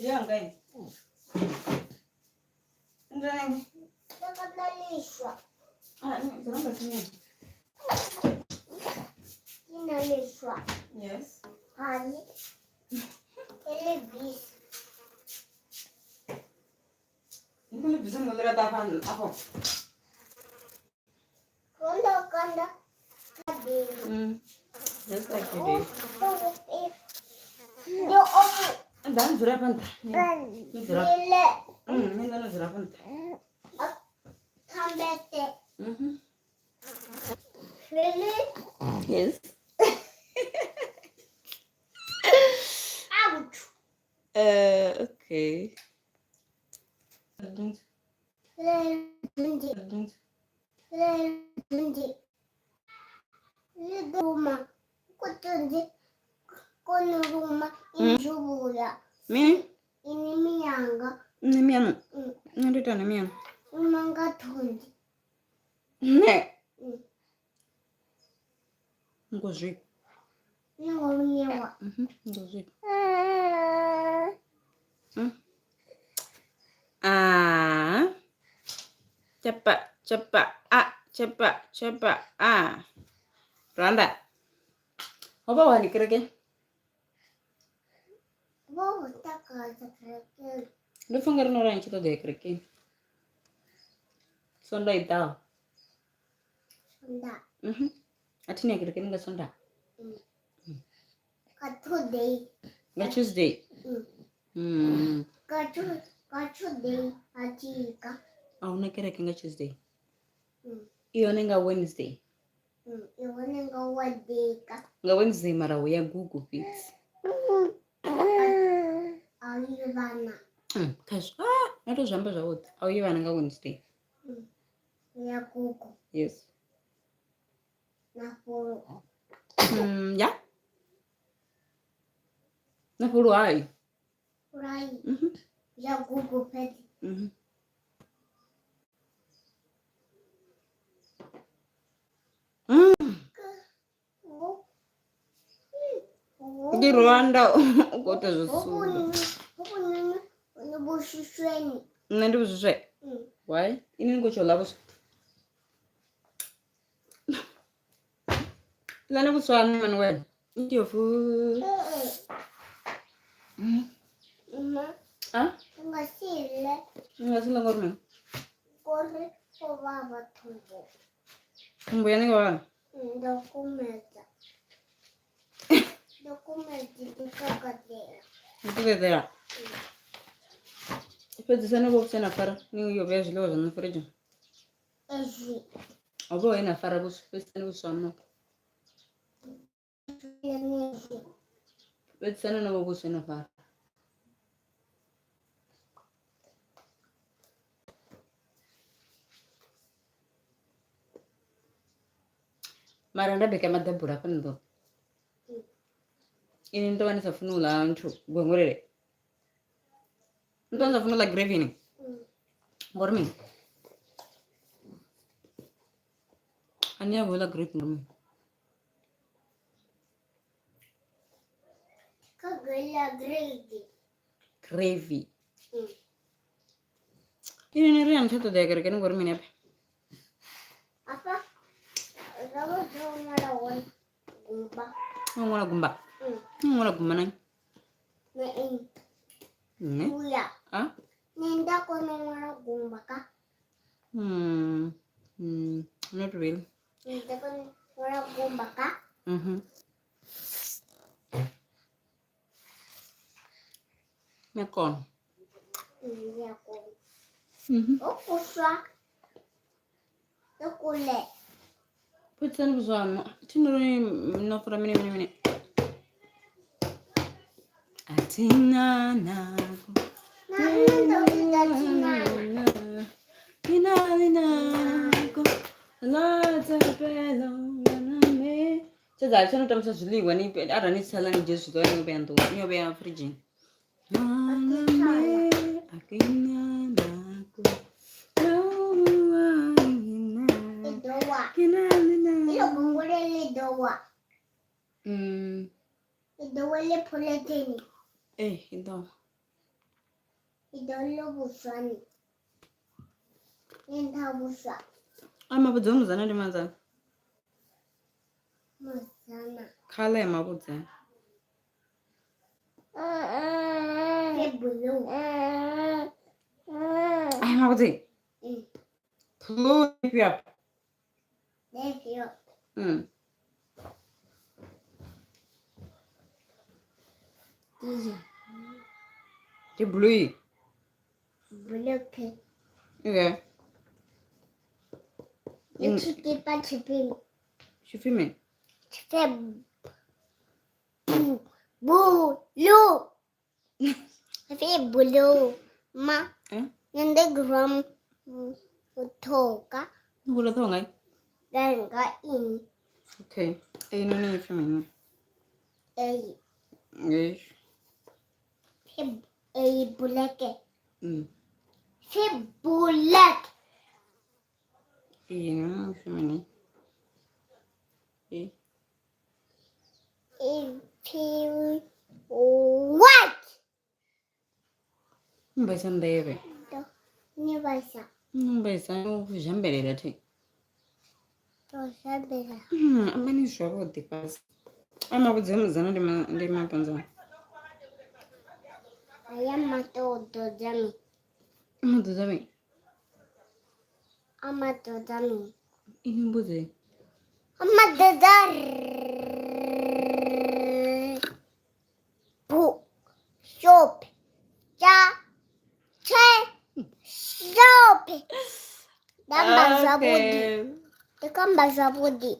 Dzhia yanga ini. Ndakadalishwa. Ah, dziramba sinini. Inalishwa. Yes. Hai. Elebisi. Ni khou ḽi bvisa ngo ḽi laṱa afha afho. Kanda kanda. Kabili. Just like you did. Ndi omu. Nda ni dzula afha nṱha. Ni dzula. Lile. Ni nda no dzula afha nṱha. Tambete. Mhm. Really? Yes. Out. Okay. Ndi. Ndi. Liduma. Kutundi. Konuruma. Injubula. Mini? Ini miyanga. Nṋe miano. Nṋe ndo ita na miano. Umanga thundi. Nṋe. Ngo zwi. Ningonyewa. Ngo zwi. A. Chapa chapa a chapa chapa a. Rwanda. Ho vha wani kereke? Vho takadza kerekeni. Ndo pfa nga ri no ri ni tshi ṱoḓa ya kerekeni. Sonda i ḓaho. Sonda. A thi ni ya kerekeni nga Sonda. Ka Tuesday. Nga Tuesday. Ka Tuesday a tika. A huna kereke nga Tuesday. I hone nga Wednesday. I hone nga Wednesday. Nga Wednesday mara hu ya Google fhedzi. A u yi vhana. Khazwo. Ah, na to zwi amba zwavhuḓi. A u yi vhana nga Wednesday. Ya Google. Yes. Na fulu. Ya. Na fulu hai. Right. Ya Google fhedzi. Ndi Rwanda u khou ita zwo sumba. Nṋe ndi vhushushwe. Why? Ini ni khou tsho ḽa vhuswa. Ḽani vhuswa haṋu mani wena. Eat your food. Ah? Nga sile. Nga sile ngori mini? Ngori o vhavha thumbu. Thumbu ya ni khou vhavha? Ndo kumedza. Ndo kumedza ndi kakadela. Ndi kakadela. Fhedzisani vho vhuswa na fara ni yo vhea zwiḽiwa zwaṋu firidzhini. Ezwi. Ho vha ho na fara vhuswa fhedzisani vhuswa haṋu. Fhedzisani na vho vhuswa na fara. Mara nda bika maḓabula hafha ni ḓo. Ini ndo vha ni sa funi u ḽa nthu gwengwelele. Ni ḓo vha ni sa funi u ḽa gravy ni? Ngori mini? A ni a vho ḽa gravy ngori mini? Kha gravy. Gravy. Ini ni ri a ni tsha ṱoḓea kerekeni ngori mini hafha? Afha ro vha ro ṅwala hone gumba. No ṅwala gumba? No ṅwala gumba nani? Nṋe ini. Nṋe? Uya. A? Nṋe nda kona u ṅwala gumba ka. Not really. Nda kona u ṅwala gumba ka. Ni a kona. Ndi a kona. O kuswa. O kule. Fhedzisani vhuswa haṋu. Thi no ri no fura mini mini mini. A thi na nako. Na nṋe ndo vhidza thinana. Nina nako. La thapelo ngwana me. Tshedza tsho no tambisa zwiḽiwa ni arali ni tshala ni dzhie zwiḽiwa ni yo vhea nḓuni, ni yo vhea firidzhini. I ḓo wa. Ilo gungule ḽi ḓo wa. I ḓo wa ḽi phuleteni. Ee, i ḓo wa. I ḓo ḽa vhuswani. Nṱha vhuswa. A mavhudzi a muzana ndi manzana. Muzana. Khala ya mavhudzi. Ke blue. Ai mavhudzi. Blue ifhio? Ifhio? Ndi blue. Blue ke. Okay. Ndi tshikipa tshifhio? Tshipfi mini? Tshipfi blue. Tshipfi blue. Ma. Eh? Nṋe ndi gram thoka. Ni khou ṱhoga ngai? Nga ini. Okay. Eyi noni ipfi mini? Eyi. Ngeyi. Eyi buleke. Pfi black. Eyi noni ipfi mini? Eyi. Ipfi white. Mbaisa nḓevhe. Ni vhaisa. Mbaisa u zhambelela thi. To zhambela. Ambani zwavhuḓi fhasi. A mavhudzi a mudzana ndi ma ndi mapanzana. Aya mato ḓodza mi. Maḓodza mi. A maḓodza mi. Ini mbudzi. A maḓodza bu shop cha che shop. Ndamba zwavhuḓi. Ndi kamba zwavhuḓi.